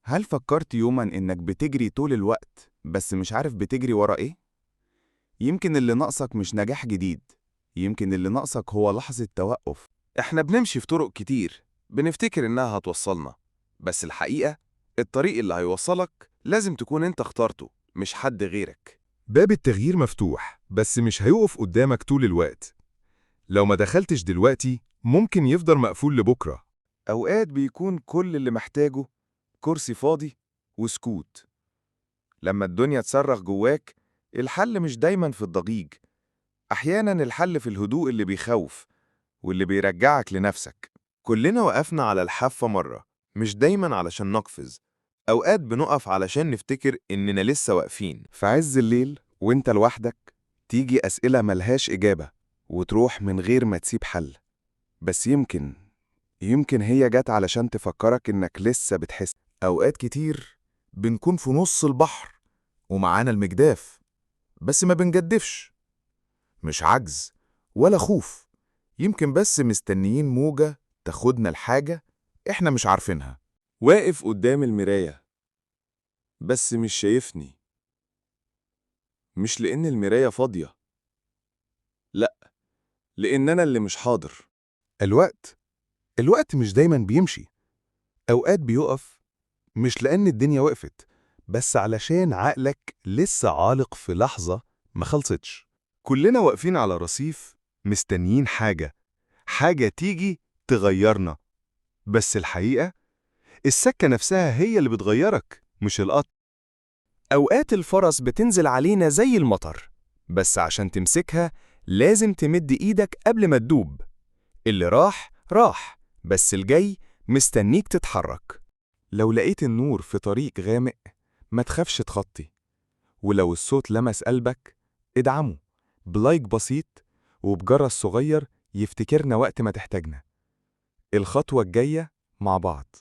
هل فكرت يوما إنك بتجري طول الوقت بس مش عارف بتجري ورا إيه؟ يمكن اللي ناقصك مش نجاح جديد، يمكن اللي ناقصك هو لحظة توقف. إحنا بنمشي في طرق كتير بنفتكر إنها هتوصلنا، بس الحقيقة الطريق اللي هيوصلك لازم تكون أنت اخترته، مش حد غيرك. باب التغيير مفتوح، بس مش هيقف قدامك طول الوقت. لو ما دخلتش دلوقتي ممكن يفضل مقفول لبكرة. أوقات بيكون كل اللي محتاجه كرسي فاضي وسكوت. لما الدنيا تصرخ جواك، الحل مش دايما في الضجيج، أحيانا الحل في الهدوء اللي بيخوف واللي بيرجعك لنفسك. كلنا وقفنا على الحافة مرة، مش دايما علشان نقفز، أوقات بنقف علشان نفتكر إننا لسه واقفين. في عز الليل وانت لوحدك تيجي أسئلة ملهاش إجابة وتروح من غير ما تسيب حل، بس يمكن هي جت علشان تفكرك إنك لسه بتحس. أوقات كتير بنكون في نص البحر ومعانا المجداف، بس ما بنجدفش. مش عجز ولا خوف، يمكن بس مستنيين موجة تاخدنا لحاجة إحنا مش عارفينها. واقف قدام المراية بس مش شايفني، مش لأن المراية فاضية، لأ، لأن أنا اللي مش حاضر. الوقت مش دايما بيمشي، أوقات بيقف، مش لأن الدنيا وقفت، بس علشان عقلك لسه عالق في لحظة ما خلصتش. كلنا واقفين على رصيف مستنيين حاجة تيجي تغيرنا، بس الحقيقة السكة نفسها هي اللي بتغيرك، مش القطر. أوقات الفرص بتنزل علينا زي المطر، بس عشان تمسكها لازم تمد إيدك قبل ما تدوب. اللي راح راح، بس الجاي مستنيك تتحرك. لو لقيت النور في طريق غامق ما تخافش تخطي، ولو الصوت لمس قلبك ادعمه ب like بسيط وبجرس صغير يفتكرنا وقت ما تحتاجنا. الخطوة الجاية مع بعض.